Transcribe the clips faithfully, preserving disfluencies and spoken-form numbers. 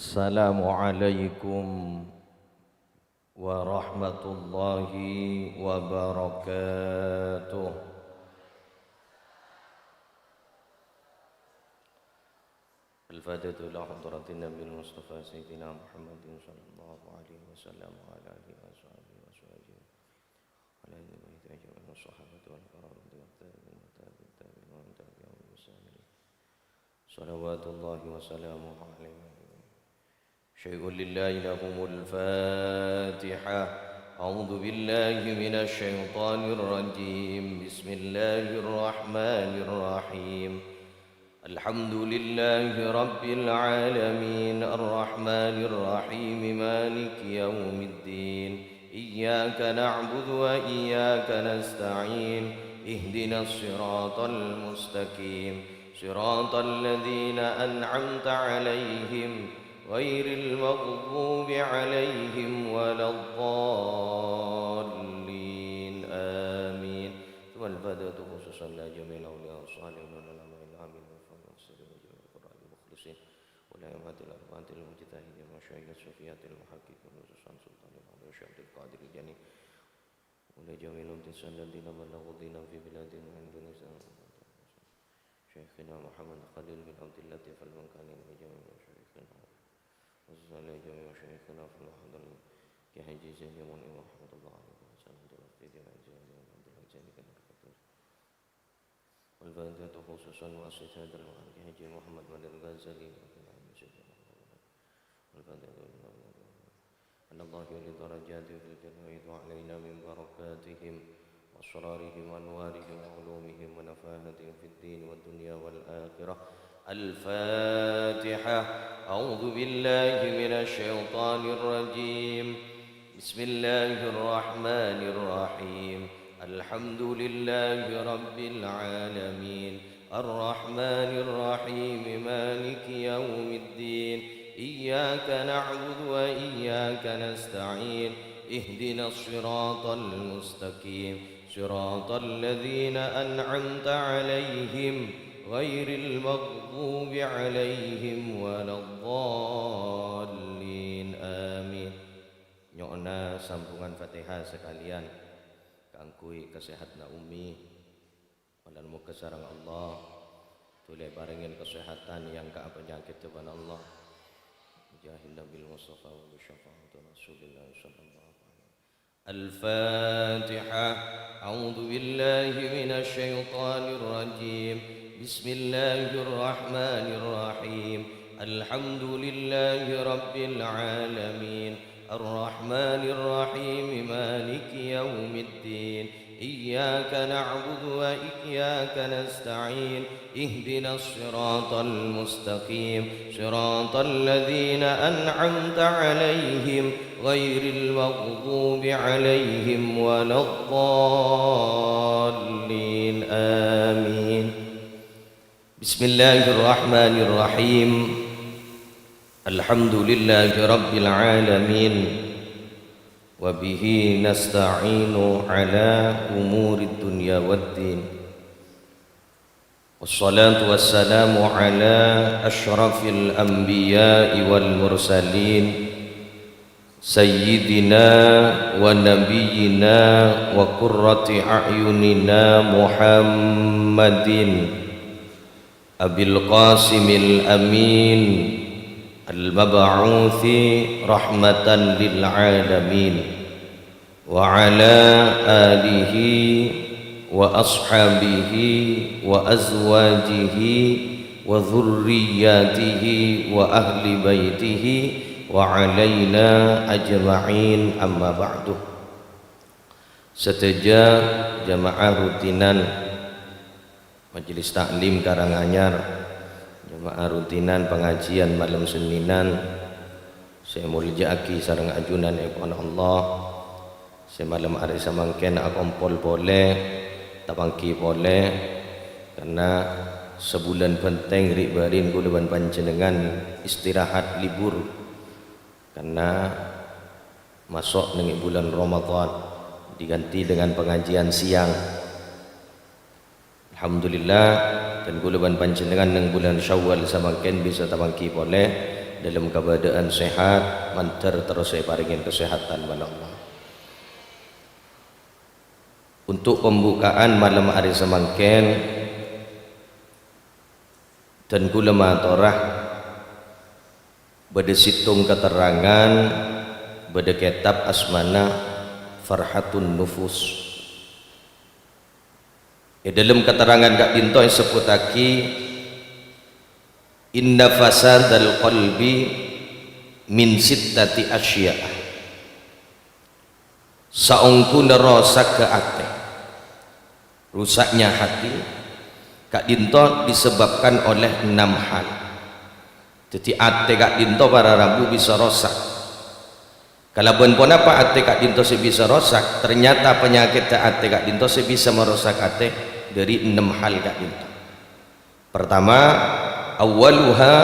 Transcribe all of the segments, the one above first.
Assalamualaikum warahmatullahi wabarakatuh. Al-Fatihah ila hadratin Nabil Mustafa Sayyidina Muhammadin sallallahu alaihi wasallam wa ala alihi wa sahbihi wa sallam. Wa ala alihi wa sahbihi wa sallam. Wa ala alihi wa sahbihi wa sallam. Salawatullahi wa salamuhu alaihi. شيء لله لهم الفاتحة. أعوذ بالله من الشيطان الرجيم. بسم الله الرحمن الرحيم. الحمد لله رب العالمين. الرحمن الرحيم. مالك يوم الدين. إياك نعبد وإياك نستعين. اهدنا الصراط المستقيم. صراط الذين أنعمت عليهم غير المغضوب عليهم ولا الضالين. آمين. ثم الفاتحة خصوصا لجميع الأولياء الصالحين والعلماء العاملين والفقراء والمسلمين وجميع القراء المخلصين والأئمة الأربعة المجتهدين والمشايخ الصوفية المحققين خصوصا سلطان الأولياء الشيخ عبد القادر الجيلاني ولجميع الدين الذين بلغوا دينا في بلادنا وإندونيسيا. شيخنا محمد خليل بن عبد اللطيف المنقاني وجميع مشايخنا وخصوصا لجميع مشايخنا في الحضرة كحاجي زين منعم رحمة الله عليه وسلم تلقي دين عزيز عبد الله زين كان والفائدة خصوصا وأسس هذا المعهد كحاجي محمد بن الغزالي وكان عن سيدنا محمد والفائدة أن الله يولي درجاته في الجنة ويدعو علينا من بركاتهم وأسرارهم وأنوارهم وعلومهم ونفحاتهم في الدين والدنيا والآخرة. الفاتحة. أعوذ بالله من الشيطان الرجيم. بسم الله الرحمن الرحيم. الحمد لله رب العالمين. الرحمن الرحيم. مالك يوم الدين. إياك نعبد وإياك نستعين. اهدنا الصراط المستقيم. صراط الذين أنعمت عليهم غير المغضوب عليهم ولا الضالين. آمين. Nyo'ona sambhungan Fatihah sakalèyan kaangghuy kasèhadhânna Ummi. Mola moghâ sareng Allah dhuli èparèngè kasèhadhân èangka'a panyakèt bân Allah. Jahin Nabil Mustafa wa bi syafaati Rasulillah sallallahu alaihi wasallam. الفاتحة. أعوذ بالله من الشيطان الرجيم. بسم الله الرحمن الرحيم. الحمد لله رب العالمين. الرحمن الرحيم. مالك يوم الدين. إياك نعبد وإياك نستعين. اهدنا الصراط المستقيم. صراط الذين أنعمت عليهم غير المغضوب عليهم ولا الضالين. آمين. بسم الله الرحمن الرحيم. الحمد لله رب العالمين. وبه نستعين على أمور الدنيا والدين. والصلاة والسلام على أشرف الأنبياء والمرسلين سيدنا ونبينا وقرة أعيننا محمد أبي القاسم الأمين المبعوث رحمة للعالمين وعلى آله وأصحابه وأزواجه وذرياته وأهل بيته وعلينا أجمعين، أما بعد. Sadhâjâ jamaah rutinan Majelis Taklim Karanganyar, jamaah rutinan pangajiân malem Sennènan sè èmoljâ'aghi sareng ajunan èpon Allah, sè malem arè samangkèn akompol polè, tapangghi polè, karna sabulân bhântèng ri'-bâri'en kaulâ bân panjhennengngan istirahat libur, karna maso' neng è bulân Ramadan, diganti dengan pengajian siang. Alhamdulillah, dân kaulâ bân panjhennengngan neng bulân Syawal samangkèn bisa tapangghi polè, dâlem kabâdâ'ân sehat, mandhâr terros èparèngè kasehatan bân Allah. Untuk pembukaan malem arè samangkèn, dân kaulâ matora bâdâ sèttong katerrangan, bâdâ kètab asmana Farhatun Nufus. È dâlem katerrangan ka'dinto èsebbhuttaghi, "Inna fasadal qalbi min sittati asya'a." Saongghuna rosagghâ atè. Rusaknya hati ka'dinto disebabkan oleh enam hal. Dhâddhi, atè ka'dinto para rabu bisa rosak. Kalabân ponapa atè ka'dinto sè bisa rosak? Ternyata panyakèddhâ atè ka'dinto sè bisa marosak atè dhâri ennem hal ka'dinto. Pertama, awwaluha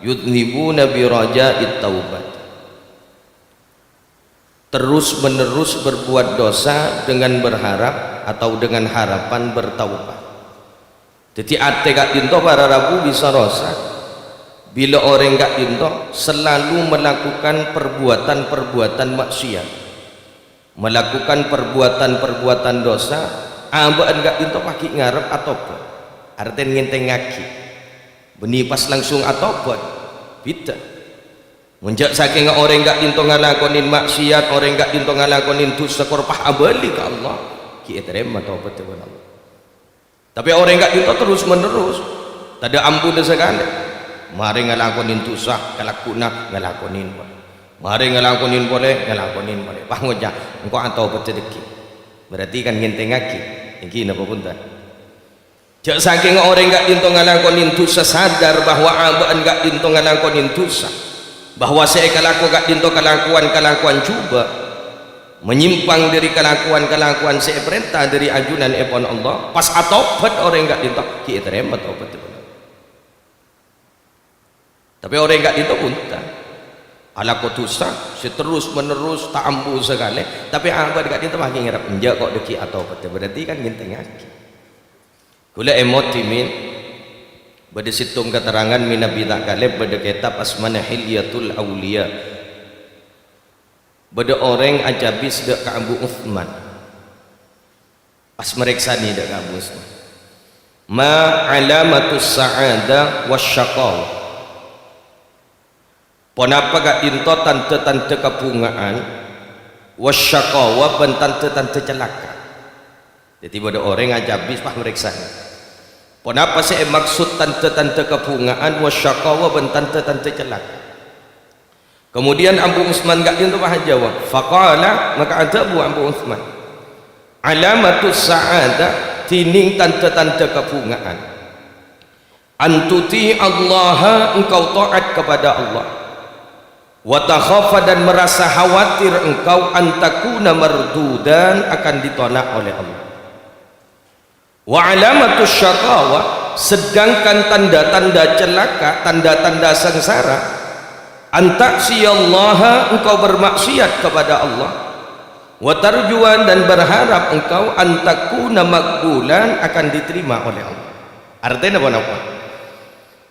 yudznibuna bi raja'it taubat. Terus-menerus berbuat dosa dengan berharap atau dengan harapan bertaubat. Dhâddhi, atè ka'dinto para rabu bisa rosak bilâ orèng ka'dinto selalu melakukan perbuatan-perbuatan maksiat, melakukan perbuatan-perbuatan dosa, abâ'na ka'dinto paghi' ngarep atobhât, artèna ngèntèngngaghi. Bânnè pas langsung atobhât, bhidhâ. Mon jhâ' sakènga orèng ka'dinto ngalakonè maksiat, orèng ka'dinto ngalakonè dusa, kor pas abâli ka Allah, ghi' ètarèma tobhâddhâ bân Allah. Tapè orèng ka'dinto terus-menerus, tadâ' amponna sakalè. Marè ngalakonè dusa, kalagghuwânna ngalakonè polè. Marè ngalakonè polè, ngalakonè polè. Pas ngoca', "Engko' atobhât dhâddhi." Berarti kan ngèntèngngaghi. Ènggi napa bhunten? Jhâ' sakènga orèng ka'dinto ngalakonè dusa sadar bahwa abâ'na ka'dinto ngalakonè dusa, bahwa sè èkalako ka'dinto kalakowan-kalakowan jhubâ', menyimpang dhâri kalakowan-kalakowan sè èparènta dhâri ajunan èpon Allah, pas atobhât orèng ka'dinto, ghi' ètarèma tobhâddhâ bân Allah. Tapè orèng ka'dinto bhunten. Alako dusa sè terus-menerus ta' ambu sakalè, tapè abâ'na ka'dinto paghi' ngarep, "Enjâ' kok dhâggi' atobhât." Berarti kan ngèntèngngaghi. Kaulâ èmot dhimèn, bâdâ sèttong katerrangan mènabi ta' kalèp, bâdâ kètab asmana Hilyatul Auliya. Bâdâ orèng acabis dâ' ka Abu Utsman. Pas marèksanè dâ' ka Abu Utsman, "Ma alamatus sa'adah wasyaqawa?" Ponapa ka'dinto tandhâ-tandhâ kabhunga'an, wasyaqawa bân tandhâ-tandhâ calaka'? Dhâddhi bâdâ orèng acabis pas marèksanè, "Ponapa sè èmaksod tandhâ-tandhâ kabhunga'an, wasyaqawa bân tandhâ-tandhâ calaka'?" Kemudian Abu Utsman ka'dinto pas ajâwâb. Faqala, maka adhâbu Abu Utsman, "Alamatus sa'adah, dhinèng tandhâ-tandhâ kabhunga'an, an tuti'allaha, engkau taat kepada Allah, wa takhafa, dan merasa khawatir engkau, an takuna mardudan, akan ditolak oleh Allah." Wa alamatus syaqawa, sedangkan tanda-tanda celaka, tanda-tanda sengsara, an ta'siyallaha, engkau bermaksiat kepada Allah, wa tarjuwa, dan berharap engkau, an takuna maqbulan, akan diterima oleh Allah. Artèna ponapa?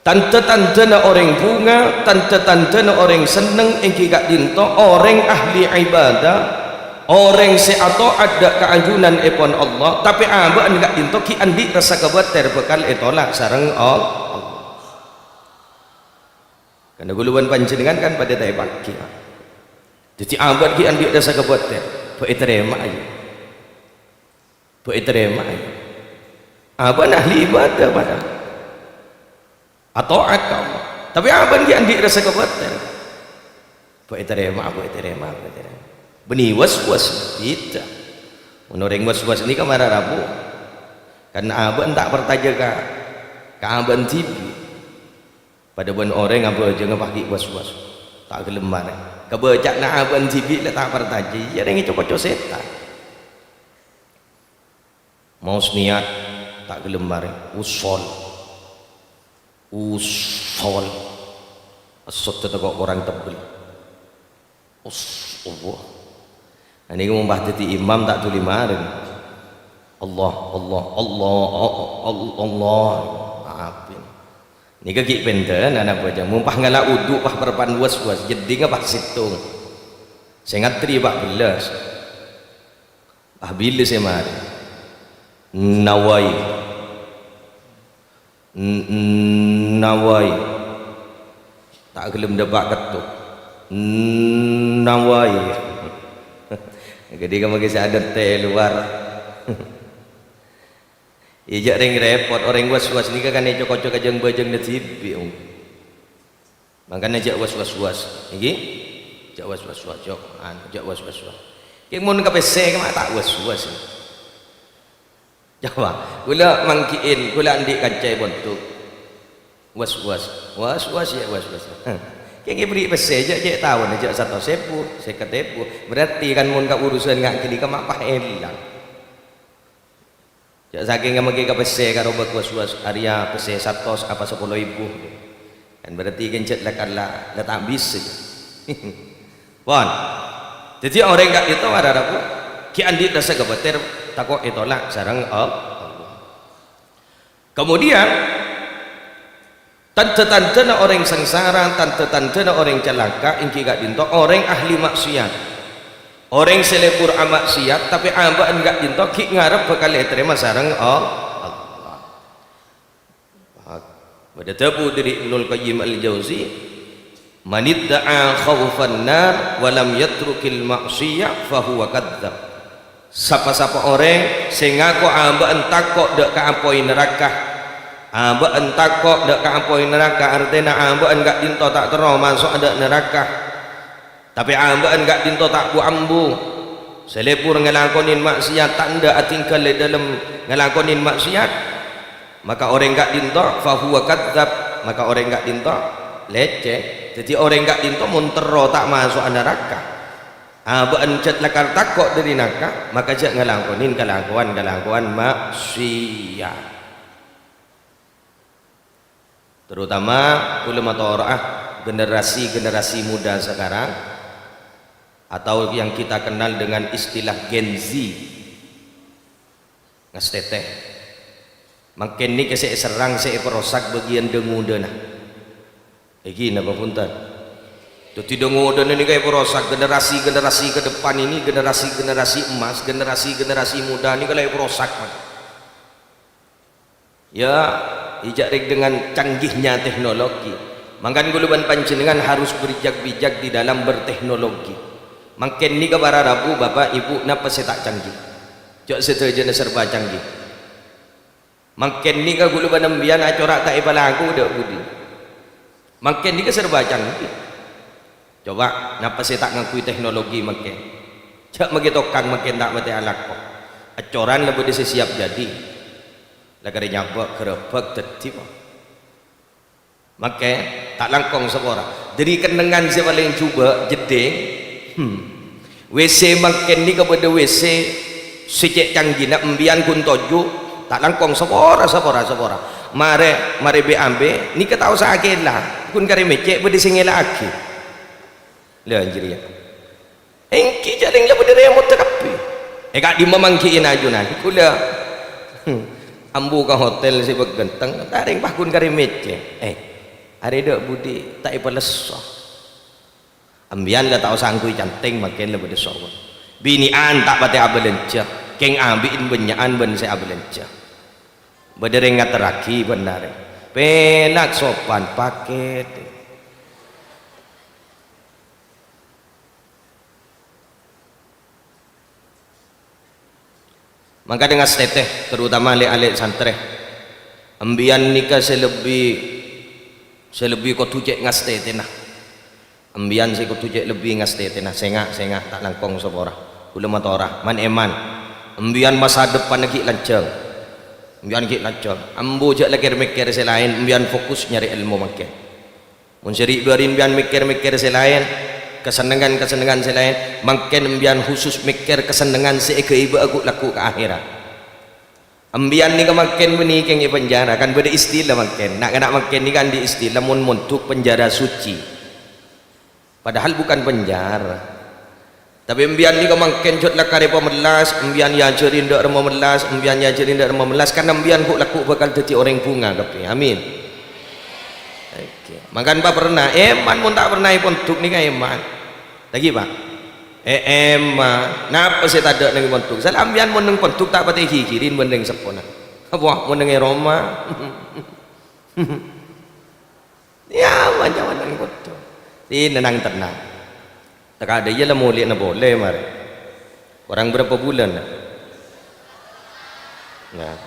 Tandhâ-tandhâna orèng bhunga, tandhâ-tandhâna orèng senneng èngghi ka'dinto orèng ahli ibadah, orèng sè ato'at dâ' ka ajunan èpon Allah, tapè abâ'na ka'dinto ghi' andi' rassa kabâtèr bhâkal ètolak sareng Allah. Karna kaulâ bân panjhennengngan kan padâ ta' èpanggi. Dhâddhi abâ'na ghi' andi' rassa kabâtèr, bâ ètarèma'a, yâ. Bâ ètarèma'a, yâ. Abâ'na ahli ibadah padahal. Ato'at ka Allah. Tapè abâ'na ghi' andi' rassa kabâtèr. Bâ ètarèma'a, bâ ètarèma'a, bâ ètarèma'a. Bânnè was-was, bhidhâ. Mon orèng was-was nèka mara rabu. Kan abâ'na ta' parcajâ ka, ka abâ'na dhibi'. Padâ bân orèng abhâjânga paghi' was-was. Ta' ghellem marè. Kabâca'anna abâ'na dhibi' la ta' parcajâ. Iyâ rèng èco-koco sètan. Maos niyat, ta' ghellem marè. Usol. Usol. Essot tako' korang tebbel. Us-, Allah. Nah, nèko mon pas dhâddhi imam ta' dhuli marè. Allah, Allah, Allah, Allah, Allah. Apin. Nèka ghi' pènḍâna, ana' bhâjâng. Mon pas ngala' udhu, pas parappa'na was-was, jeḍḍhingnga pas sèttong. Sè ngantri pa' bellâs. Pas bilâ sè marè. Nawai. N-, n-, nawai. Ta' ghellem ḍâpa' ketto. N-, nawai. Ghâḍi' ka maghi sè aḍântè' è lowar. Iyâ, jhâ' rèng rèpot, orèng was-was nèka kan èco-koco ka jâng-bâjângnga dhibi', ong. Mangkana jhâ' was-was-was. Ènggi? Jhâ' was-was-was, jhâ', anu, jhâ' was-was-was. Kèng mon ka pèssè, kemma ta' was-was. Coba, kaulâ manggi'in, kaulâ anḍi' kanca è pondhuk. Was-was. Was-was, yâ, was-was. Kèng èberri' pèssè, jhâ', jhâ' taon, jhâ' satos èbu, sèket èbu. Berarti kan mon ka urusan nga' ghâḍi' kemma pas èlang. Jhâ' sakèng maghi ka pèssè karo bâk was-was, arèya pèssè satos apa sapolo èbu. Kan berarti ghânjhât la kala la ta' bisa. Pon. Dhâddhi orèng ka'ḍinto arapa? Ghi' anḍi' rassa kobâtèr, tako' ètolak sareng Allah. Kemudian, Tandhâ-tandhâna orèng sangsara, tandhâ-tandhâna orèng calaka' ènggi ka'ḍinto orèng ahli ma'siyat. Orèng sè lebur ama'siyat, tapè abâ'na ka'ḍinto ghi' ngarep bhâkal ètarèma sareng Allah. Bâḍâ dhâbu ḍâri Ibnul Qayyim Al-Jauzi, "Manidda'a khaufan nar wa lam yatrukil ma'siyah fahuwa kadzdzab." Sapa-sapa orèng sè ngako abâ'na tako' ḍâ' ka apoy naraka, abâ'na tako' ḍâ' ka apoy naraka, artèna abâ'na ka'ḍinto ta' terro maso' ḍâ' naraka, tapè abâ'na ka'ḍinto ta' bu-ambu, sè lebur ngalakonè ma'siyat, ta' enḍâ' atinggal è ḍâlem ngalakonè ma'siyat, maka orèng ka'ḍinto fahuwa kadzdzab, maka orèng ka'ḍinto lècèk. Dhâddhi orèng ka'ḍinto mon terro ta' maso'a naraka, abâ'na jhât lakar tako' ḍâri naraka, maka jhâ' ngalakonè kalakowan-kalakowan ma'siyat. Terutama kaulâ matora'a generasi-generasi muda sekarang, atau yang kita kenal dengan istilah Gen Z. Ngastètè. Mangkèn nèka sè èserrang, sè èparosak bâgiyân ḍâ-ngoḍâna. Ènggi napa bhunten? Dhâddhi ḍâ-ngoḍâna nèka èparosak, generasi-generasi ke depan ini, generasi-generasi emas, generasi-generasi muda nèka la èparosak, Mas. Ya, ijak rèng dengan canggihnya teknologi. Mangkana kaulâ bân panjhennengngan harus bijak-bijak di dalam berteknologi. Mangkèn nèka para rabu, Bapak, Ibu, napa sè ta' canggih? Jhâ' sadhâjâna serba canggih. Mangkèn nèka kaulâ bân sampèyan acora' ta' èpalako ḍâ' budi. Mangkèn nèka serba canggih. Coba, napa sè ta' ngangghuy teknologi mangkèn? Jhâ' maghi tokang mangkèn ta' patè alako. Ècoran la bâḍâ sè siap jadi. La karè nyabâ' ghârâbâk dhâddhi, Pak. Mangkèn, ta' langkong sapora. Ḍâri kennengngan sè palèng jhubâ', jeddhing. Hmm. W C mangkèn nèka bâḍâ W C sè cè' canggihna, sampèyan ghun toju', ta' langkong sapora, sapora, sapora. Marè, marè B A B, nèka ta' osa akèla. Ghun karè mècè' bâḍâ sè ngèla'aghi. La, jârèya. Ènggi jhâ' rèng la bâḍâ remote kabbhi. È ka'ḍimma manggi'in ajunan. Kaulâ, hmm, ambu ka hotel sè bâk ghântheng, ta' rèng pas ghun karè mècè'. Eh, arè ḍâ' budi ta' èpalesso. Sampèyan la ta' osa ngangghuy cantèng, mangkèn la bâḍâ sowon. Binè'an ta' patè abâlânjhâ, kèng abi'in bânnya'an bân sè abâlânjhâ. Bâḍâ rèng ngaterraghi bân arè. Pèlak sopan pakèt. Mangkana ngastètè, terutama lè'-alè' santrè. Sampèyan nèka sè lebbi, sè lebbi kodhu cè' ngastètèna. Sampèyan sè kodhu cè' lebbi ngastètèna. Sènga', sènga', ta' langkong sapora. Kaulâ matora, man-èman. Sampèyan masa depanna ghi' lanjhâng. Sampèyan ghi' lanjhâng. Ambu jhâ' la kèr-mèkkèr sè laèn, sampèyan fokus nyarè èlmo mangkèn. Mon sè ri'-bâri' sampèyan mèkkèr-mèkkèr sè laèn, kasennengngan-kasennengngan sè laèn, mangkèn sampèyan khusus mèkkèr kasennengngan sè èghâibâ'â ghu'-lagghu' ka akhèrat. Sampèyan nèka mangkèn bânnè kèng è penjara, kan bâḍâ istilah mangkèn. Na'-kana' mangkèn nèka anḍi' istilah mon mondhuk penjara suci. Padahal bukan penjara. Tapè sampèyan nèka mangkèn jhât la karè pamellas, sampèyan èajhâri ḍâ' remma mellas, sampèyan èajhâri ḍâ' remma mellas, karna sampèyan ghu'-lagghu' bhâkal dhâddhi orèng bhunga kabbhi. Amin. Oke. Mangkana, Pa', pernah, èman mon ta' pernah è pondhuk nèka èman. Lagi, Pa'? Eh, èman. Napa sè tadâ' neng pondhuk? Salambiyan mon neng pondhuk ta' patè ghigirin bân rèng seppona. Apa mon neng è roma? Ya, macam neng pondhuk. Sè nenang-tenang. Tèkadâ iyâ la molè'na polè marè. Korang bârâmpa bulân? Nah.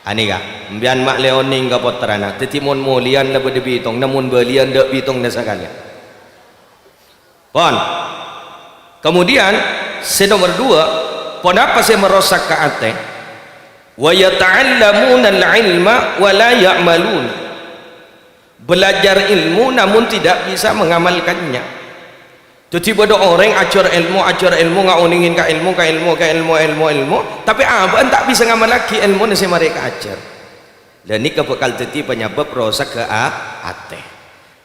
Anèka, sampèyan ma' lè onèng ka pottrana. Dhâddhi mon molèyan la bâdâ bhitongnga, mon bâliyân dâ' bhitongnga sakalè. Pon. Kemudian, sè nomer dua, ponapa sè marosak ka atè? "Wa yata'allamunal ilma wa la ya'malun." Belajar ilmu namun tidak bisa mengamalkannya. Dhâddhi bâdâ orèng ajhâr èlmo, ajhâr èlmo, ngaonèngè ka èlmo, ka èlmo, ka èlmo, èlmo, èlmo, tapè abâ'na ta' bisa ngamallaghi èlmona sè marè èkaajhâr. Lah nèka bhâkal dhâddhi panyabâb rosagghâ a-, atè.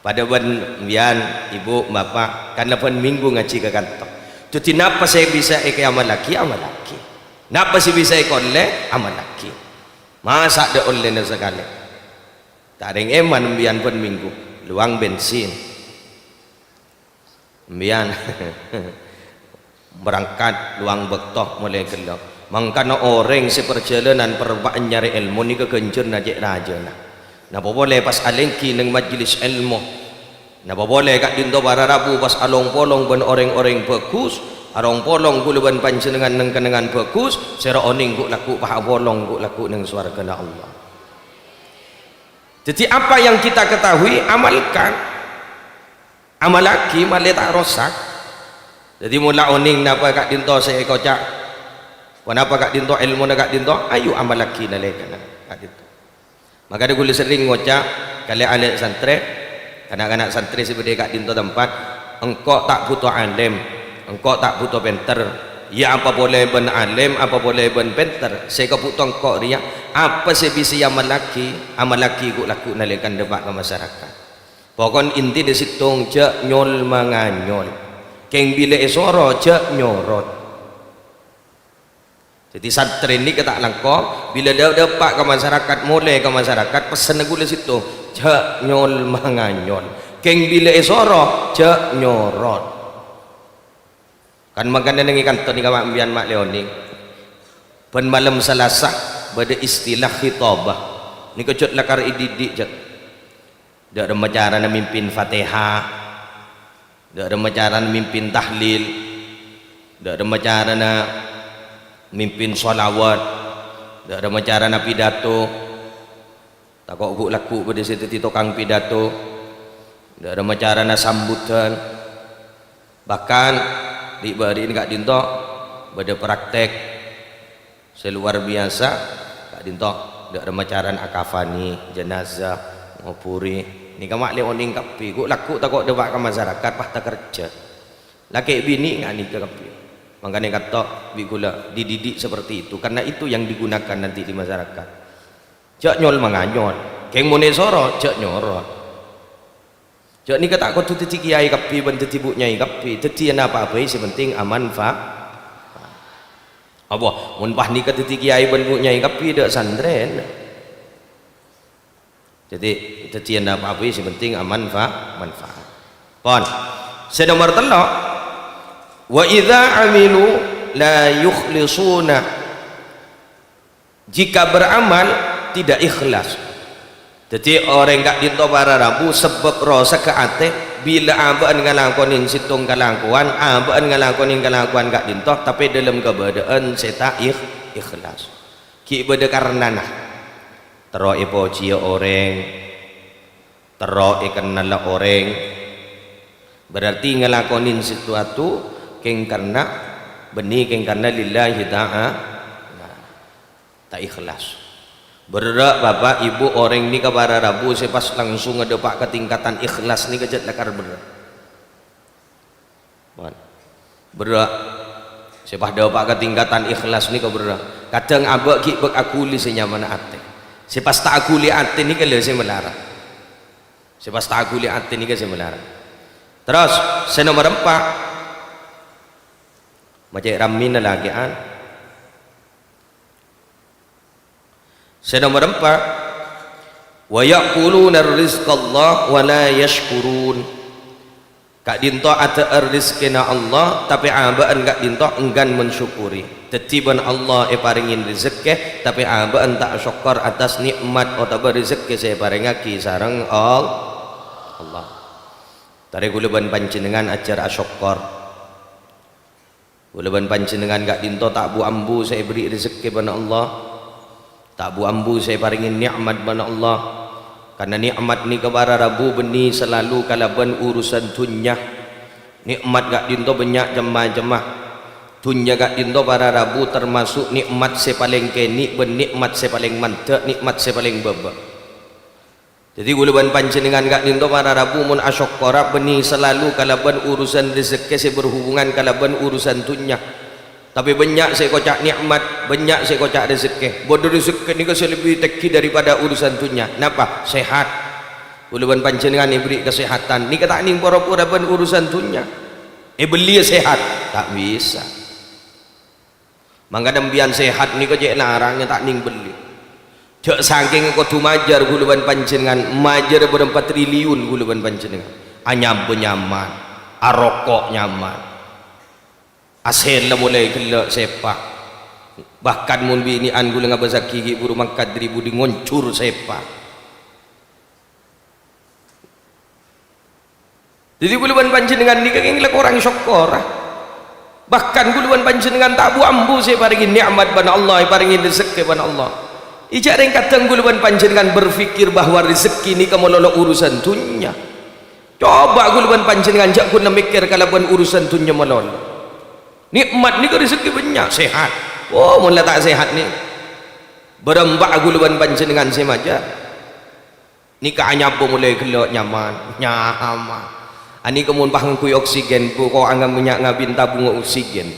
Padâ bân sampèyan, Ibu, Bapa', kan la bân minggu ngajhi ka kanto. Dhâddhi napa sè bisa èkaamallaghi, amallaghi. Napa sè bisa èkaollè, amallaghi. Masa' dâ' ollèna sakalè. Ta' rèng èman sampèyan bân minggu, lowang bensin. Sampèyan berangkat lowang bâkto molaè ghellâ'. Mangkana orèng sè parjhâlânan parlo'an nyarè èlmo nèka ghânjhârânna cè' rajâna. Napa polè pas alèngghi neng majlis èlmo. Napa polè ka'dinto para rabu pas along-polong bân orèng-orèng bhâghus, arong-polong kaulâ bân panjhennengngan neng kennengngan bhâghus, sèra onèng ghu'-lagghu' pas apolong ghu'-lagghu' neng sowarghâna Allah. Jadi apa yang kita ketahui, amalkan. Amallaghi, malè ta' rosak. Jadi, mon la onèng napa ka'dinto sè èkoca', ponapa ka'dinto èlmona ka'dinto, ayo amallaghi nalèkana ka'dinto. Mangkana kaulâ serrèng ngoca' ka lè'-alè' santrè, na'-kana' santrè sè bâdâ è ka'dinto tempat, "Engko' ta' bhuto alèm, engko' ta' bhuto pènter. Iyâ, apa polè bân alèm, apa polè bân pènter, sè èkabhuto engko' rèya, apa sè bisa èamallaghi, amallaghi ghu'-lagghu' nalèkana dâpa' ka masarakat." Pokon intina sèttong, jhâ' nyol-manganyol. Kèng bilâ èsoro, jhâ' nyorot. Dhâddhi santrè nèka ta' langkong, bilâ dâ-, dâpa' ka masarakat, molè ka masarakat, pessenna kaulâ sèttong, jhâ' nyol-manganyol. Kèng bilâ èsoro, jhâ' nyorot. Kan mangkana neng è kanto nèka ma' sampèyan ma' lè onèng. Bân malem Salasa bâdâ istilah khitabah. Nèka jhât lakar èdidik, jhât. Dâ' remma carana mimpin Fatihah, dâ' remma carana mimpin tahlil, dâ' remma carana mimpin shalawat, dâ' remma carana pidato. Tako' ghu'-lagghu' bâdâ sè dhâddhi tokang pidato, dâ' remma carana sambuddhân. Bahkan, ri'-bâri'na ka'dinto bâdâ praktek sè luar biasa, ka'dinto dâ' remma carana akafanè, jenazah, ngobhurè. Nèka ma' lè onèng kabbhi, ghu'-lagghu' tako' dâpa' ka masarakat, pas takerja. Lakè' binè' nga' nèka kabbhi. Mangkana èkato bi' kaulâ, dididik seperti itu, karena itu yang digunakan nanti di masyarakat. Jhâ' nyol-manganyol. Kèng mon èsoro, jhâ' nyorot. Jhâ' nèka ta' kodhu dhâddhi kèyaè kabbhi bân dhâddhi bu' nyai kabbhi. Dhâddhiyâ napa bhâi sè penting amanfa-, apa? Mon pas nèka dhâddhi kèyaè bân bu' nyai kabbhi, dâ' santrèna. Dhâddhi, dhâddhiyâ napa bhâi sè penting amanfa-, manfaat. Pon. Sè nomer tello', "Wa idza amilu la yukhlisuna." Jika beramal tidak ikhlas. Dhâddhi orèng ka'dinto para rabu sabâb rosagghâ atè, bilâ abâ'na ngalakonè sèttong kalakowan, abâ'na ngalakonè kalakowan ka'dinto, tapè dâlem kabâdâ'ân sè ta' ikh-, ikhlas. Ghi' bâdâ karnana. Terro èpojiyâ orèng, terro èkennala orèng. Berarti ngalakonè sèttong kèng karna bânnè, kèng karna lillahi ta'ala. Ta' ikhlas. Berrâ', Bapa', Ibu, orèng nèka para rabu sè pas langsung dâpa' ka tingkatan ikhlas nèka jhât lakar berrâ'. Mon. Berrâ'. Sè pas dâpa' ka tingkatan ikhlas nèka berrâ'. Kadhâng abâ' ghi' bâk aghuli sè nyamana atè. Sè pas ta' aghuli atè nèka lho sè malarat. Sè pas ta' aghuli atè nèka sè malarat. Terros, sè nomer empa'. Ma' cè' rammèna lakè'an. Sè nomer empa', Wa ya'kuluna rizqallah wa la yashkurun. Ka'dhinto adhâ'âr rezekkèna Allah, tapè abâ'na ka'dhinto enggan mensyukuri. Dhâddhi bân Allah èparèngè rezekkè, tapè abâ'na ta' asokkor atas nè'mat otabâ rezekkè sè èparèngaghi sareng Al-, Allah. Tarè kaulâ bân panjhennengngan ajhâr asokkor. Kaulâ bân panjhennengngan ka'dhinto ta' bu-ambu sè èberri' rezekkè bân Allah, ta' bu-ambu sè èparèngè nè'mat bân Allah. Karna nè'mat nèka para rabu bânnè salalu kalabân urusan dhunnya. Nè'mat ka'dhinto bânnya' cem-macemma. Dhunnya ka'dhinto para rabu termasuk nè'mat sè palèng kènè' bân nè'mat sè palèng mandhâ', nè'mat sè palèng bâbâ. Dhâddhi, kaulâ bân panjhennengngan ka'dhinto para rabu mon asokkora bânnè salalu kalabân urusan rezekkè sè berhubungan kalabân urusan dhunnya. Tapè bânnya' sè èkoca' nè'mat, bânnya' sè èkoca' rezekkè. Bâdâ rezekkè nèka sè lebbi tèngghi daripada urusan dhunnya. Napa? Sehat. Kaulâ bân panjhennengngan èberri' kasehatan. Nèka ta' nèng pora-pora bân urusan dhunnya. Èbelliyâ sehat? Ta' bisa. Mangkana empèyan sehat nèka cè' larang ta' nèng bellè. Jhâ' sakèng kodhu majâr kaulâ bân panjhennengngan, majâr bârâmpa triliun kaulâ bân panjhennengngan. Anyabâ nyaman, aroko' nyaman. Asèlla molaè ghellâ' sèpa'. Bahkan mon binè'an kaulâ ngabâsaghi ghi' bhuru mangkat dhâri budi ngonjhur sèpa'. Dhâddhi, kaulâ bân panjhennengngan nèka kèng la korang sokkora. Bahkan kaulâ bân panjhennengngan ta' bu-ambu sè èparèngè nè'mat bân Allah, èparèngè rezekkè bân Allah. Ijâ rèng kadhâng kaulâ bân panjhennengngan berpikir bahwa rezekkè nèka malolo urusan dhunnya. Coba kaulâ bân panjhennengngan jhâ' ghun mèkkèr kalabân urusan dhunnya malolo. Nè'mat nèka rezekkè bânnya', sehat. Oh, mon la ta' sehat nè. Bârâmpa'a kaulâ bân panjhennengngan sè majâr. Nèka anyabâ molaè ghellâ' nyaman, nyaman. Anèka mon pas ngangghuy oksigen, bu ko' angghâ bânnya' ngabin tabung oksigen.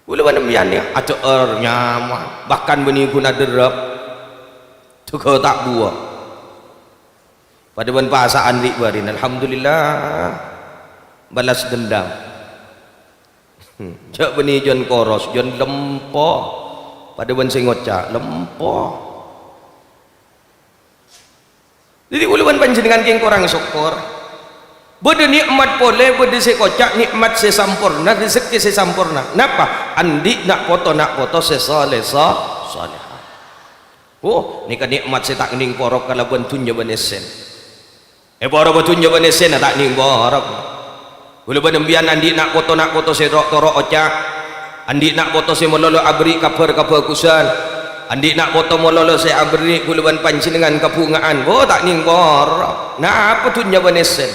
Kaulâ bân empèyan nèka adhâ'âr nyaman, bahkan bânnè ghun adherrep. Dhugâ ta' buwâ. Padâ bân pasa'an ri'-bâri'na, alhamdulillah. Balas dendam. Jhâ' bânnè jân koros, jân lempo. Padâ bân sè ngoca', lempo. Dhâddhi, kaulâ bân panjhennengngan kèng korang sokkor. Bâdâ nè'mat polè, bâdâ sè èkoca' nè'mat sè samporna, rezekkè sè samporna. Napa? Andi' na' poto, na' poto sè salèh, sa-, salèha. Oh, nèka nè'mat sè ta' nèng porop kalabân dhunnya bân essèna. Èporop dhunnya bân essèna ta' nèng porop. Kaulâ bân empèyan andi' na' poto, na' poto sè ro'-, toro' oca'. Andi' na' poto sè malolo aberri' kabhâr kabhâghusân. Andi' na' poto malolo sè aberri' kaulâ bân panjhennengngan kabhunga'an. Oh, ta' nèng porop. Napa dhunnya bân essèna?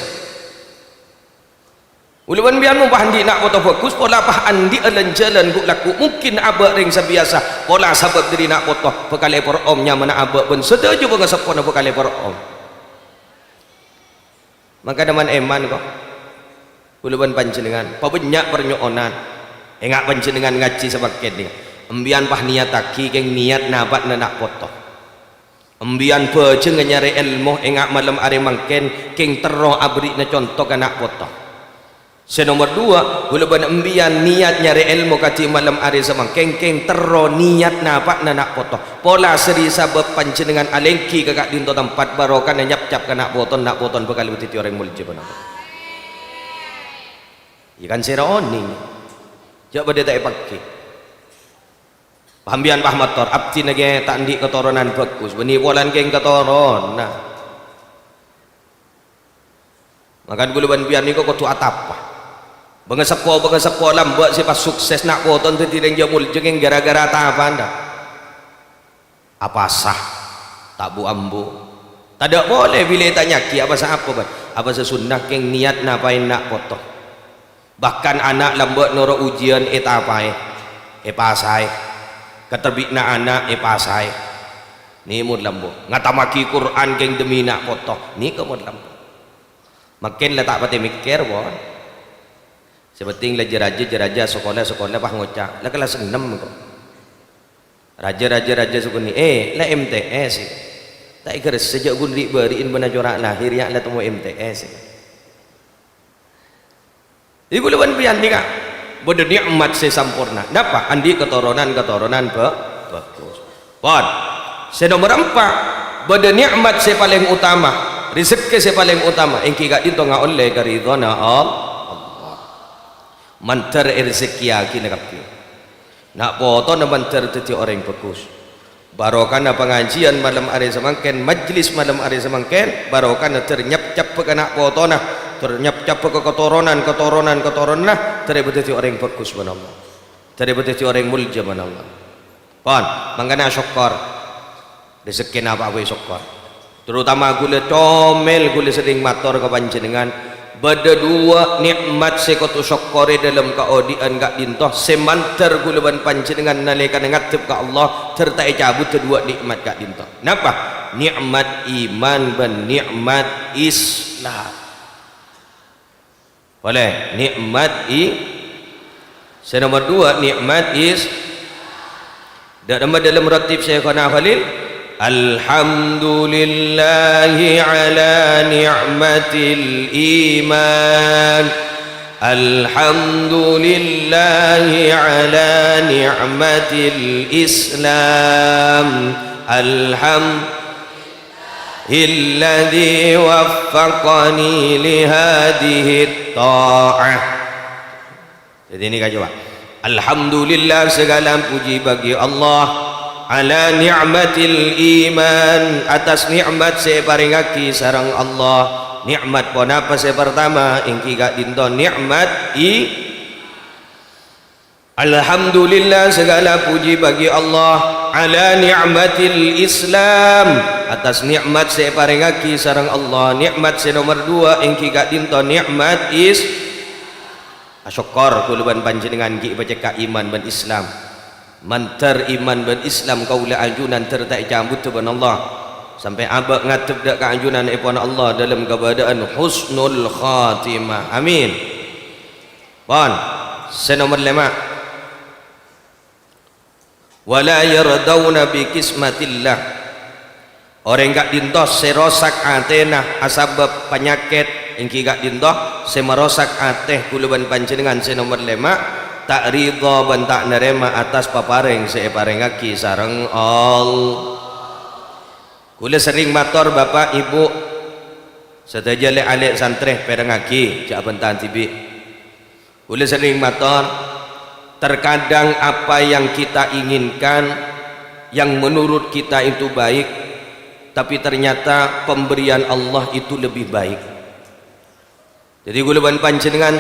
Kaulâ bân empèyan mon pas andi' na' poto bhâghus, pola pas andi' lan-jhâlân ghu'-lagghu'. Mungkin abâ' rèng sabiyasa. Pola sabâb dhâri na' poto bhâkal èpar'om nyamana abâ' bân sadhâjâ pangaseppona bhâkal èpar'om. Mangkana man-èman, ko'. Kaulâ bân panjhennengngan, pabânnya' parnyo'onan. Enga' panjhennengngan ngajhi samangkèn, nèka. Empèyan pas niyattaghi kèng niyat napa'na na' poto. Empèyan bhâjângnga nyarè èlmo enga' malem arè mangkèn kèng terro aberri'na conto ka na' poto. Sè nomer duwâ', kaulâ bân empèyan niyat nyarè èlmo kadhi malem arè samangkèn kèng terro niyat napa'na na' poto. Pola sèrè sabâb panjhennengngan alèngghi ka ka'dinto tempat barokana nyapcap ka na' poto, na' poto bhâkal dhâddhi orèng molja ponapa. Iyâ kan sèra onèng. Jhâ' bâdâ ta' èpaghi. Pas empèyan pas mator, abdhina kè ta' andi' katoronan bhâghus, bânnè polana kèng katorona. Mangkana kaulâ bân empèyan nèko kodhu atapa. Bângaseppo-bângaseppo lambâ' sè pas sukses na' poto dhâddhi rèng jhâ' molja kèng ghârâ-ghârâ atapana. Apasa? Ta' bu-ambu. Tadâ' polè bilâ ètanya'aghi apasa apa, bân? Apasa sunnah kèng niyat napaè na' poto. Bahkan ana' lambâ' noro' ujiyân ètapaè, èpasaè. Katerbi'na ana' èpasaè. Nèka mon lambâ'. Ngatamaghi Qur'an kèng demi na' poto. Nèka mon lambâ'. Mangkèn la ta' patè mèkkèr, pon. Sè pentèng la jâ-rajâ, jâ-rajâ, sakola, sakola, pas ngoca', "La kellas ennem, ko'." Rajâ, rajâ, rajâ sakonè', "Eh, la M T S, ya." Ta' èghâressè jhâ' ghun ri'-bâri'in bân acora' lahèr, ya, la temmo M T S, ya. Dhâddhi kaulâ bân empèyan nèka bâdâ nè'mat sè samporna. Napa? Andi' katoronan-katoronan bhâ-, bhâghus. Pon. Sè nomer empa', Bâdâ nè'mat sè palèng utama, rejekkè sè palèng utama, èngghi ka'dinto ngaollè karidhâna Allah. Mandhâr èrejekkèyaghina kabbhi. Na' potona mandhâr dhâddhi orèng bhâghus. Barokana pangajiân malem arè samangkèn, majlis malem arè samangkèn, barokana dhâr nyapcabbhâ ka na' potona, dhâr nyapcabbhâ ka katoronan, katoronan, katoronanna, dhâr èpadhâddhi orèng bhâghus bân Allah. Dhâr èpadhâddhi orèng molja bân Allah. Pon, mangkana sokkor. Rejekkèna pa' bhâi sokkor. Terutama ghulâ comèl, ghulâ serrèng mator ka panjhennengngan, bâdâ duwâ' nè'mat sè kodhu sokkorè dâlem kaodi'ân ka'dinto, sè mandhâr ghulâ bân panjhennengngan nalèkana ngaddhep ka Allah, dhâr ta' ècabuddhâ duwâ' nè'mat ka'dinto. Napa? Nè'mat iman bân nè'mat Islam. Polè, nè'mat i-, sè nomer duwâ', nè'mat is-, dâ-, dâlem rattib Syaikhona Khalil, "Alhamdulillahi ala ni'matil iman. Alhamdulillahi ala ni'matil Islam. Alham-" Alladzi waffaqani li hadhihi tha'ah. Jadi ini kan coba. Alhamdulillah, segala puji bagi Allah, ala ni'matil iman, atas nikmat sè èparèngaghi sareng Allah. Nikmat ponapa sè pertama? Èngghi ka'dinto nikmat i-, Alhamdulillah, segala puji bagi Allah, ala ni'matil Islam, atas nikmat sè èparèngaghi sareng Allah. Nikmat sè nomer duwâ' èngghi ka'dinto nikmat is-, asokkor ghulâ bân panjhennengngan ghi' èpacèkka' iman bân Islam. Mandhâr iman bân Islam kaulâ ajunan dhâr ta' ècabuddhâ bân Allah. Sampè' abâ' ngaddhep dâ' ka ajunan èpon Allah dâlem kabâdâ'ân husnul khatimah. Amin. Pon, sè nomer lèma'. "Wa la yardauna bi qismatillah." Orèng ka'dinto sè rosak atèna asabâb panyakèt, èngghi ka'dinto sè marosak atè ghulâ bân panjhennengngan sè nomer lèma', ta' ridha bân ta' narèma atas paparèng sè èparèngaghi sareng Allah. Ghulâ serrèng mator, Bapa', Ibu, sadhâjâ lè'-alè' santrè, pèrengngaghi, jhâ' abhânta dhibi'. Ghulâ serrèng mator, terkadang apa yang kita inginkan, yang menurut kita itu baik, tapi ternyata pemberian Allah itu lebih baik. Jadi, ghulâ bân panjhennengngan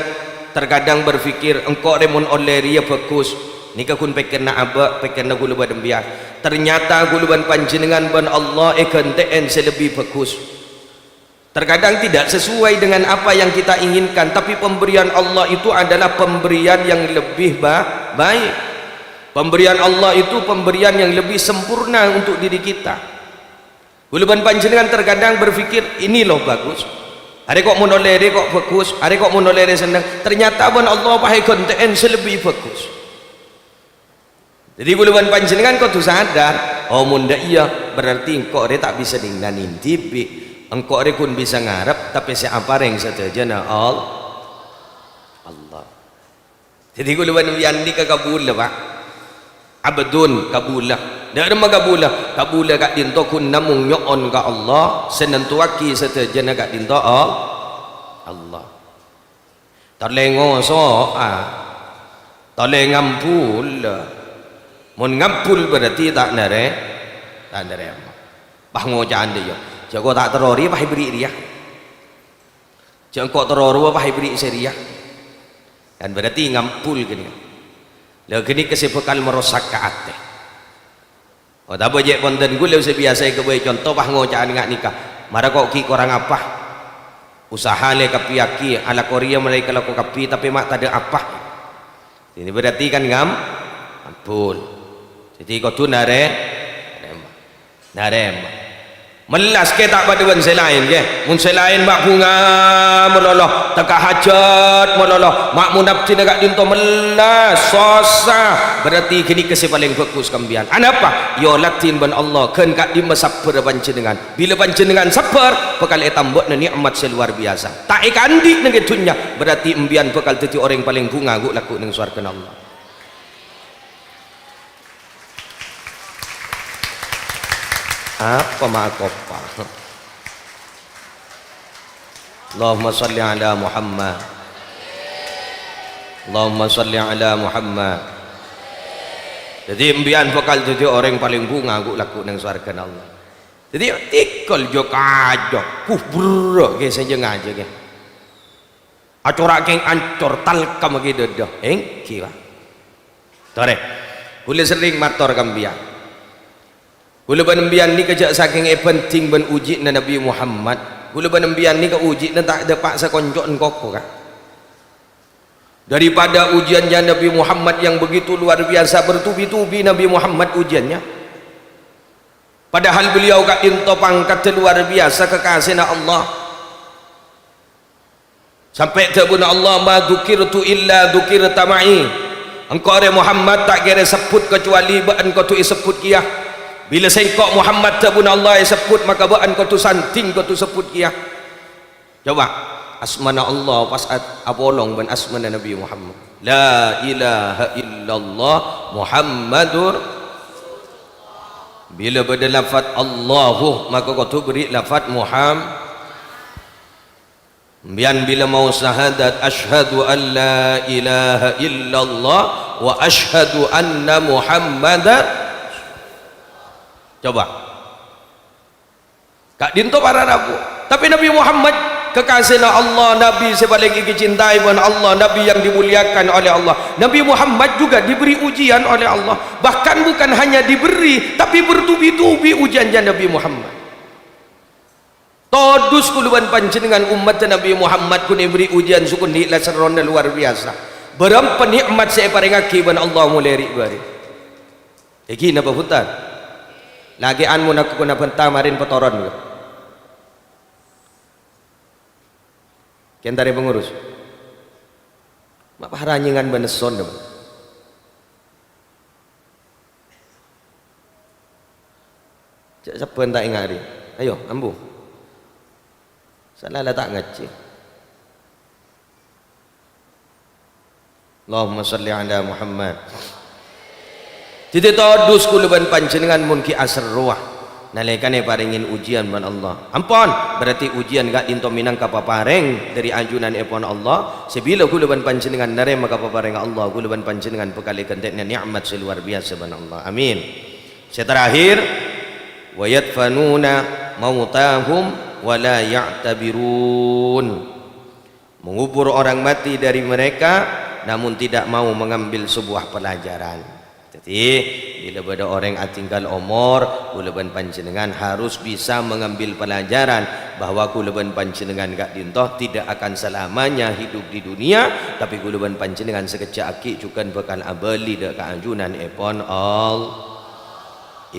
terkadang berpikir, "Engko' rè mon ollè rèya bhâghus, nèka ghun pèkkèrra abâ', pèkkèrra ghulâ bân embiyân." Ternyata ghulâ bân panjhennengngan bân Allah èghântè'è sè lebbi bhâghus. Terkadang tidak sesuai dengan apa yang kita inginkan, tapi pemberian Allah itu adalah pemberian yang lebih ba-, baik. Pemberian Allah itu pemberian yang lebih sempurna untuk diri kita. Ghulâ bân panjhennengngan terkadang berpikir, "Ini loh bagus. Arè ko' mon ollè rè ko' bagus, arè ko' mon ollè rè senneng." Ternyata bân Allah pas èghântè'è sè lebbi bagus. Jadi, ghulâ bân panjhennengngan kodhu sadar, "Oh, mon dâ' iyâ, berarti engko' rè ta' bisa nèng-nèngngaghi dhibi'. Engko' rè ghun bisa ngarep, tapè sè aparèng sadhâjâna All-, Allah." Jadi, ghulâ bân embiyân nèka kabulâ, Pak. Abdun, kabulâ. Dâ' remma kabulâ? Kabulâ ka'dinto ghun namong nyo'on ka Allah, sè nantowaghi sadhâjâna ka'dinto All-, Allah. Tolè ngoso'a, tolè ngambhul. Mon ngambhul berarti ta' narè-, ta' narèma. Pas ngoca'an dâ' iyâ, "Jhâ' ko' ta' terro rèya, pas èberri' rèya. Jhâ' engko' terro rowa, pas èberri' sè rèya." Kan berarti ngambhul ghânèka. La ghânèka sè bhâkal marosak ka atè. Otabâ jhâ' ponten ghulâ sè biyasa èghâbây conto, pas ngoca'an nga' nèka, "Mara ko' ghi' korang apa? Usaha lè kabbhiyâghi, alako rèya mara èkalako kabbhi, tapè ma' tadâ' apa." Ini berarti kan ngam-, ngambhul. Jadi kodhu narè-, narèma. Narèma. Mellas kè ta' padâ bân sè laèn, kè. Mon sè laèn ma' bhunga malolo, teka hajat malolo, ma' mon abdhina ka'dinto mellas, sossa, berarti ghânèka sè palèng bhâghus ka embiyân. Anapa? Èolatè bân Allah, ghân ka'dimma sabbhârrâ panjhennengngan. Bilâ panjhennengngan sabbhâr, bhâkal ètambâ'âna nè'mat sè lowar biyasa. Ta' èkaandi' neng è dhunnya, berarti embiyân bhâkal dhâddhi orèng palèng bhunga ghu'-lagghu' neng sowarghâna Allah. Apa ma' akoppa? Allahumma shalli ala Muhammad. Allahumma shalli ala Muhammad. Dhâddhi, empèyan bhâkal dhâddhi orèng palèng bhunga ghu'-lagghu' neng sowarghâna Allah. Dhâddhi, tèkol jhâ' kajhâ', kuburrâ' kè sè jhâ' ngajhâ' kè. Acora' kèng ancor, talkam kè dâdâ. Èngghi, Pak. Torè. Kaulâ serrèng mator ka empèyan. Kaulâ bân empèyan nèka jhâ' sakèng èbhândhing bân ujianna Nabbhi Muhammad. Kaulâ bân empèyan nèka ujianna ta' dâpa' sakonco'an koko, Ka'. Daripada ujiannya Nabi Muhammad yang begitu luar biasa, bertubi-tubi Nabi Muhammad ujiannya. Padahal beliau ka'dinto pangkaddhâ luar biasa, kekasihna Allah. Sampè' dhâbuna Allah, "Ma dzukirtu illa dzukirta ma'i." Engko' rè Muhammad ta' kèra èsebbhut kacuali bâ'ân kodhu èsebbhut kèya. Bilâ sèngko' Muhammad dhâbuna Allah èsebbhut, maka bâ'ân kodhu sandhing kodhu sebbhut kèya. Coba, asmana Allah pas at-, apolong bân asmana Nabi Muhammad. La ilaha illallah Muhammadur. Bilâ bâdâ lafat Allahu, maka kodhu bherri' lafat Muham-, Biyan bilâ mau syahadat, "Asyhadu an la ilaha illallah wa asyhadu anna Muhammadar." Coba. Ka'dinto para rabu. Tapè Nabi Muhammad, kekasihna Allah, Nabi sè palèng èkacintai bân Allah, Nabi yang dimuliakan oleh Allah. Nabi Muhammad juga diberi ujian oleh Allah. Bahkan bukan hanya diberi, tapi bertubi-tubi ujiannya Nabi Muhammad. Todus kaulâ bân panjhennengngan ommatta Nabbhi Muhammad ghun èberri' ojhân sè ghun ghi' la serrona lowar biyasa. Bârâmpa nè'mat sè èparèngaghi bân Allah molaè ri'-bâri'. Èngghi napa bhunten? Lakè'an mon aghuna bhânta marèn patoron, yâ. Kèntarè pangurus. Ma' paranyèngan bân esson, yâ. Jhâ' sabbhân ta' ènga' rè. Ayo, ambu. Sala la ta' ngajhi. Allahumma shalli ala Muhammad. Dhâddhi todus kaulâ bân panjhennengngan mon ghi' aserrowa nalèkana èparèngè ojhân bân Allah. Ampon, berarti ojhân ka'dinto mènangka paparèng dhâri ajunanèpon Allah. Sè bilâ kaulâ bân panjhennengngan narèma ka paparèngnga Allah, kaulâ bân panjhennengngan bhâkal èghântè'na nè'mat sè lowar biyasa bân Allah. Amin. Sè terakhir, "Wa yadfanuna mautahum wa la ya'tabirun." Mengubur orang mati dari mereka, namun tidak mau mengambil sebuah pelajaran. Dhâddhi, bilâ bâdâ orèng atinggal omor, kaulâ bân panjhennengngan harus bisa mengambil pelajaran bahwa kaulâ bân panjhennengngan ka'dinto tidak akan selamanya hidup di dunia, tapè kaulâ bân panjhennengngan sakejjhâ' aghi' jhughân bhâkal abâli dâ' ka ajunanèpon Allah.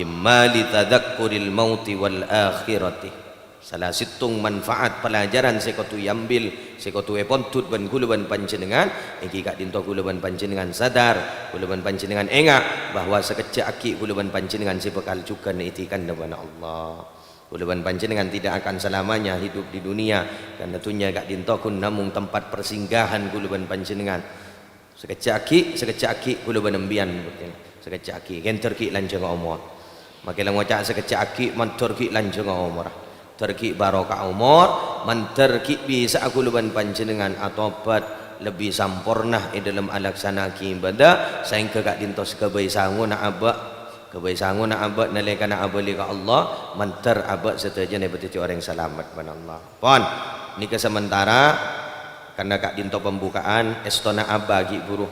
Imma li tadzakkuril mauti wal akhirati. Sala sèttong manfaat pelajaran sè kodhu èambil, sè kodhu èpondhut bân kaulâ bân panjhennengngan, èngghi ka'dinto kaulâ bân panjhennengngan sadar, kaulâ bân panjhennengngan enga' bahwa sakejjhâ' aghi' kaulâ bân panjhennengngan sè bhâkal jhughân èdhikanna bân Allah. Kaulâ bân panjhennengngan tidak akan selamanya hidup di dunia, karena dhunnya ka'dinto ghun namong tempat persinggahan kaulâ bân panjhennengngan. Sakejjhâ' aghi', sakejjhâ' aghi' kaulâ bân empèyan, sakejjhâ' aghi', kèntar ghi' lanjhângnga omor. Makè la ngoca' sakejjhâ' aghi', mandhâr ghi' lanjhângnga omor. Dhâr ghi' barokah omor, mandhâr ghi' bisa'a kaulâ bân panjhennengngan atobhât lebbi samporna è dhâlem alaksana'aghi ibâdâ, saèngghâ ka'dinto saghâbây sangona abâ', ghâbây sangona abâ' nalèkana abâli ka Allah, mandhâr abâ' sadhâjâna èpadhâddhi orèng salamet bân Allah. Pon, nèka samantara, karna ka'dinto pembukaan, èstona abâ' ghi' buru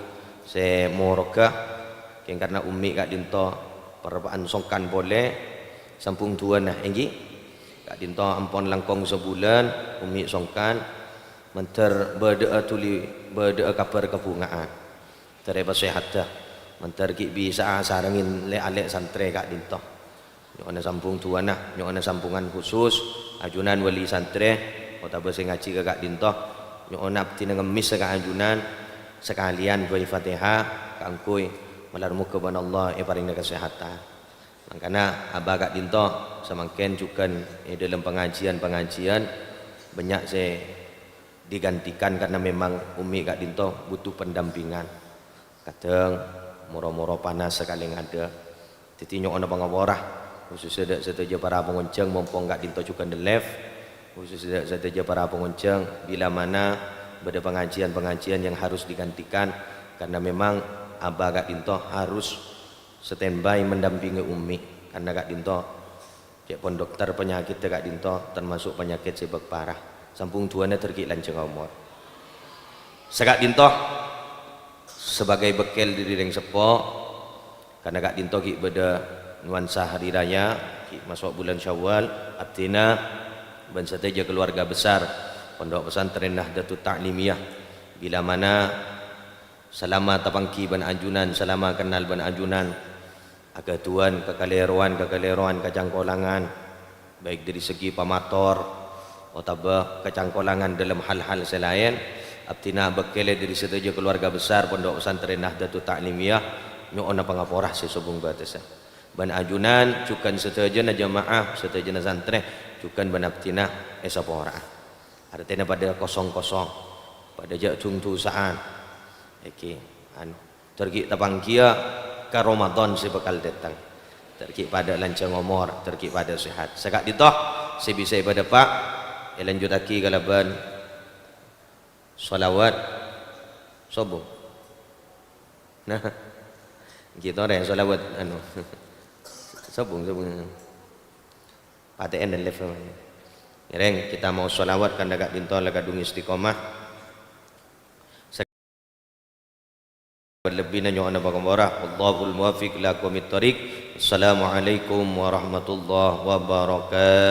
sè moroghâ, kèng karna ummi' ka'dinto parappa'na songkan polè, sambung du'âna, èngghi? Ka'dinto ampon langkong sabulân, ummi' songkan, mandhâr bâdâ'â dhuli, bâdâ'â kabhâr kabhunga'an. Mandhâr èpasèhadhâ, mandhâr ghi' bisa'a sarengngè lè'-alè' santrè ka'dinto. Nyo'ona sambung du'âna, nyo'ona sambungan khusus, ajunan wali santrè, otabâ sè ngajhi ka ka'dinto, nyo'ona abdhina ngemmès ka ajunan, sakalèyan bhâi Fatihah, kaangghuy malar moghâ bân Allah èparèngana kasèhadhân. Mangkana abâ' ka'dinto, samangkèn jhughân è dhâlem pangajiyân-pangajiyân, bânnya' sè digantikan karna memang ummi' ka'dinto butuh pendampingan. Kadhâng moro-moro panas sakalè ngadâ'. Dhâddhi nyo'ona pangapora. Khususnya dâ' sadhâjâ para pangonjhâng, mompong ka'dinto jhughân live. Khususnya dâ' sadhâjâ para pangonjhâng, bila mana bâdâ pengajian-pengajian yang harus digantikan, karena memang Aba ka'dinto harus standby mendampingi Ummi, karena ka'dinto cè' pon dokter penyakit ka'dinto termasuk penyakit sè bâk parah. Sampung du'âna dâr ghi' lanjhâng omor. Saka'dinto sebagai bâkkèl dâri rèng seppo, karena ka'dinto ghi' bâdâ nuansa hari raya, ghi' maso' bulân Syawal, abdhina bân sadhâjâ keluarga besar Pondok Pesantren Nahdlatul Ta'limiyah, bila mana salama tapangghi bân ajunan, salama kennal bân ajunan, aghâdhuwân kakalèrowan-kakalèrowan kacangkolangan, baik dâri segi pamator otabâ kacangkolangan dâlem hal-hal sè laèn, abdhina abâkkèlè dâri sadhâjâ keluarga besar Pondok Pesantren Nahdlatul Ta'limiyah nyo'ona pangapora sè sobung bâtessa. Bân ajunan jhughân sadhâjâna jamaah, sadhâjâna santrè, jhughân bân abdhina èsapora'a. Artèna padâ kosong-kosong, padâ jhâ' dung-dusa'an. Èkè, anu, dâr ghi' tapangghiyâ ka Ramadan sè bhâkal dâteng. Dâr ghi' padâ lanjhâng omor, dâr ghi' padâ sehat. Saka'dinto sè bisa èpadâpa', èlanjuttaghi kalabân shalawat sobung. Nah, ghi' torè shalawat, anu, sobung, sobung. Patè'èn live. Ngèrèng kita mau shalawat kandhâ ka'dinto la kadhung istiqomah. Lebbina nyo'ona pangapora. Wallahul muwaffiq ila aqwamit thoriq. Assalamualaikum warahmatullahi wabarakatuh.